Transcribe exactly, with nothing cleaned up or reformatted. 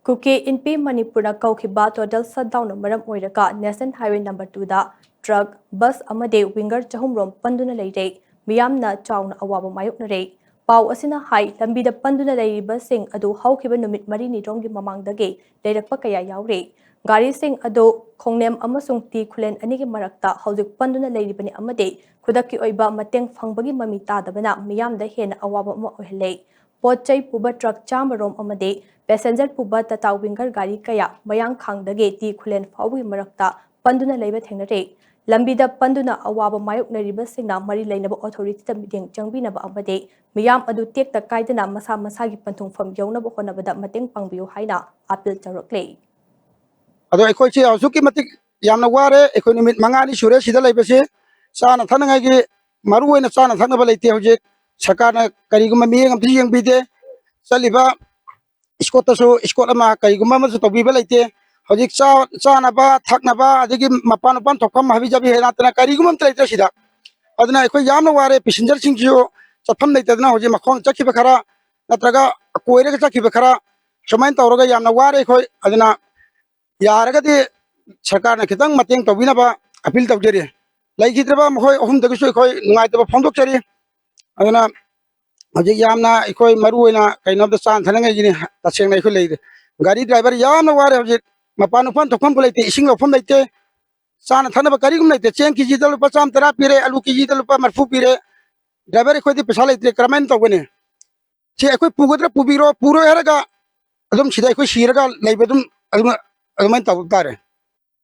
ꯀꯨꯀꯤ ꯏꯟꯄꯤ ꯃꯅꯤꯄꯨꯔꯅ ꯀꯧꯈꯤꯕ ꯇꯣꯇꯦꯜ ꯁꯠꯗꯥꯎꯟꯅ ꯃꯔꯝ ꯑꯣꯏꯔꯒ ꯅꯦꯁꯅꯦꯜ ꯍꯥꯏꯋꯦ ꯅꯝꯕꯔ ꯇꯨꯗ ꯇ꯭ꯔꯛ, ꯕꯁ ꯑꯃꯗꯤ ꯋꯤꯡꯒꯔ ꯆꯍꯨꯝ ꯔꯣꯝ ꯄꯟꯗꯨꯅ ꯂꯩꯔꯦ꯫ ꯃꯤꯌꯥꯝꯅ ꯆꯥꯎꯅ ꯑꯋꯥꯕ ꯃꯥꯌꯣꯛꯅꯔꯦ꯫ ꯄꯥꯎ ꯑꯁꯤꯅ ꯍꯥꯏ, ꯂꯝꯕꯤꯗ ꯄꯟꯗꯨꯅ ꯂꯩꯔꯤꯕꯁꯤꯡ ꯑꯗꯨ ꯍꯧꯈꯤꯕ ꯅꯨꯃꯤꯠ ꯃꯔꯤꯅꯤꯔꯣꯝꯒꯤ ꯃꯃꯥꯡꯗꯒꯤ ꯂꯩꯔꯛꯄ ꯀꯌꯥ ꯌꯥꯎꯔꯤ꯫ ꯒꯥꯔꯤꯁꯤꯡ ꯑꯗꯨ ꯈꯣꯡꯅꯦꯝ ꯑꯃꯁꯨꯡ ꯇꯤ ꯈꯨꯂꯦꯟ ꯑꯅꯤꯒꯤ ꯃꯔꯛꯇ ꯍꯧꯖꯤꯛ ꯄꯟꯗꯨꯅ ꯂꯩꯔꯤꯕꯅꯤ ꯑꯃꯗꯤ ꯈꯨꯗꯛꯀꯤ ꯑꯣꯏꯕ ꯃꯇꯦꯡ ꯐꯪꯕꯒꯤ ꯃꯃꯤ ꯇꯥꯗꯕꯅ ꯃꯤꯌꯥꯝꯗ ꯍꯦꯟꯅ ꯑꯋꯥꯕ ꯑꯃ ꯑꯣꯏꯍꯜꯂꯦ꯫ ꯄꯣꯠ ꯆꯩ ꯄꯨꯕ ꯇ꯭ꯔꯛ ꯆꯥꯝꯃ ꯔꯣꯝ ꯑꯃꯗꯤ ꯄꯦꯁꯦꯟꯖꯔ ꯄꯨꯕ ꯇꯥꯇꯥ ꯋꯤꯡꯒꯔ ꯒꯥꯔꯤ ꯀꯌꯥ ꯃꯌꯥꯡꯈꯥꯡꯗꯒꯤ ꯇꯤ ꯈꯨꯂꯦꯟ ꯐꯥꯎꯕꯒꯤ ꯃꯔꯛꯇ ꯄꯟꯗꯨꯅ ꯂꯩꯕ ꯊꯦꯡꯅꯔꯦ꯫ ꯂꯝꯕꯤꯗ ꯄꯟꯗꯨꯅ ꯑꯋꯥꯕ ꯃꯥꯌꯣꯛꯅꯔꯤꯕꯁꯤꯡꯅ ꯃꯔꯤ ꯂꯩꯅꯕ ꯑꯣꯊꯣꯔꯤꯇꯤꯗ ꯃꯤꯠꯌꯦꯡ ꯆꯪꯕꯤꯅꯕ ꯑꯃꯗꯤ ꯃꯤꯌꯥꯝ ꯑꯗꯨ ꯇꯦꯛꯇ ꯀꯥꯏꯗꯅ ꯃꯁꯥ ꯃꯁꯥꯒꯤ ꯄꯟꯊꯨꯡꯐꯝ ꯌꯧꯅꯕ ꯍꯣꯠꯅꯕꯗ ꯃꯇꯦꯡ ꯄꯥꯡꯕꯤꯌꯨ ꯍꯥꯏꯅ ꯑꯥꯄꯤꯜ ꯇꯧꯔꯛꯂꯦ꯫ ꯑꯗꯣ ꯑꯩꯈꯣꯏꯁꯦ ꯑꯁꯨꯛꯀꯤ ꯃꯇꯤꯛ ꯌꯥꯝꯅ ꯋꯥꯔꯦ꯫ ꯑꯩꯈꯣꯏ ꯅꯨꯃꯤꯠ ꯃꯉꯥꯅꯤ ꯁꯨꯔꯦ ꯁꯤꯗ ꯂꯩꯕꯁꯤ꯫ ꯆꯥꯅ ꯊꯛꯅꯉꯥꯏꯒꯤ ꯃꯔꯨ ꯑꯣꯏꯅ ꯆꯥꯅ ꯊꯛꯅꯕ ꯂꯩꯇꯦ꯫ ꯍꯧꯖꯤꯛ ꯁꯔꯀꯥꯔꯅ ꯀꯔꯤꯒꯨꯝꯕ ꯃꯤꯠꯌꯦꯡ ꯑꯝꯇ ꯌꯦꯡꯕꯤꯗꯦ꯫ ꯆꯠꯂꯤꯕ ꯏꯁꯀꯣꯠꯇꯁꯨ ꯏꯁꯀꯣꯠ ꯑꯃ ꯀꯔꯤꯒꯨꯝꯕ ꯑꯃꯁꯨ ꯇꯧꯕꯤꯕ ꯂꯩꯇꯦ꯫ ꯍꯧꯖꯤꯛ ꯆꯥ-, ꯆꯥꯅꯕ ꯊꯛꯅꯕ ꯑꯗꯒꯤ ꯃꯄꯥꯟ ꯃꯄꯥꯟ ꯊꯣꯛꯐꯝ ꯍꯥꯕꯤ ꯖꯥꯕꯤ ꯍꯦꯛ ꯅꯠꯇꯅ ꯀꯔꯤꯒꯨꯝꯕ ꯑꯝꯇ ꯂꯩꯇ꯭ꯔꯦ ꯁꯤꯗ꯫ ꯑꯗꯨꯅ ꯑꯩꯈꯣꯏ ꯌꯥꯝꯅ ꯋꯥꯔꯦ꯫ ꯄꯦꯁꯦꯟꯖꯔꯁꯤꯡꯁꯤꯁꯨ ꯆꯠꯐꯝ ꯂꯩꯇꯗꯅ ꯍꯧꯖꯤꯛ ꯃꯈꯣꯡ ꯆꯠꯈꯤꯕ ꯈꯔ ꯅꯠꯇ꯭ꯔꯒ ꯀꯣꯏꯔꯒ ꯆꯠꯈꯤꯕ ꯈꯔ ꯁꯨꯃꯥꯏꯅ ꯇꯧꯔꯒ ꯌꯥꯝꯅ ꯋꯥꯔꯦ ꯑꯩꯈꯣꯏ꯫ ꯑꯗꯨꯅ ꯌꯥꯔꯒꯗꯤ ꯁꯔꯀꯥꯔꯅ ꯈꯤꯇꯪ ꯃꯇꯦꯡ ꯇꯧꯕꯤꯅꯕ ꯑꯄꯤꯜ ꯇꯧꯖꯔꯤ꯫ ꯂꯩꯈꯤꯗ꯭ꯔꯕ ꯃꯈꯣꯏ ꯑꯍꯨꯝꯗꯒꯤꯁꯨ ꯑꯩꯈꯣꯏ ꯅꯨꯡꯉꯥꯏꯇꯕ ꯐꯣꯡꯗꯣꯛꯆꯔꯤ꯫ ꯑꯗꯨꯅ ꯍꯧꯖꯤꯛ ꯌꯥꯝꯅ ꯑꯩꯈꯣꯏ ꯃꯔꯨ ꯑꯣꯏꯅ ꯀꯩꯅꯣꯝꯇ ꯆꯥꯅ ꯊꯛꯅꯉꯥꯏꯒꯤꯅꯤ ꯇꯁꯦꯡꯅ ꯑꯩꯈꯣꯏ ꯂꯩꯔꯤ꯫ ꯒꯥꯔꯤ ꯗ꯭ꯔꯥꯏꯚꯔ ꯌꯥꯝꯅ ꯋꯥꯔꯦ ꯍꯧꯖꯤꯛ꯫ ꯃꯄꯥꯟ ꯃꯄꯥꯟ ꯊꯣꯛꯐꯝꯕꯨ ꯂꯩꯇꯦ, ꯏꯁꯤꯡ ꯂꯧꯐꯝ ꯂꯩꯇꯦ, ꯆꯥꯅ ꯊꯛꯅꯕ ꯀꯔꯤꯒꯨꯝꯕ ꯂꯩꯇꯦ꯫ ꯆꯦꯡ ꯀꯦꯖꯤꯗ ꯂꯨꯄꯥ ꯆꯥꯝꯃ ꯇꯔꯥ ꯄꯤꯔꯦ, ꯑꯂꯨ ꯀꯦꯖꯤꯗ ꯂꯨꯄꯥ ꯃꯔꯤꯐꯨ ꯄꯤꯔꯦ꯫ ꯗ꯭ꯔꯥꯏꯚꯔ ꯑꯩꯈꯣꯏꯗꯤ ꯄꯩꯁꯥ ꯂꯩꯇ꯭ꯔꯦ, ꯀꯔꯝꯍꯥꯏꯅ ꯇꯧꯒꯅꯤ? ꯁꯤ ꯑꯩꯈꯣꯏ ꯄꯨꯒꯗ꯭ꯔꯥ ꯄꯨꯕꯤꯔꯣ, ꯄꯨꯔꯣꯏ ꯍꯥꯏꯔꯒ ꯑꯗꯨꯝ ꯁꯤꯗ ꯑꯩꯈꯣꯏ ꯁꯤꯔꯒ ꯂꯩꯕ ꯑꯗꯨꯝ, ꯑꯗꯨꯝ ꯑꯗꯨꯃꯥꯏꯅ ꯇꯧꯕ ꯇꯥꯔꯦ꯫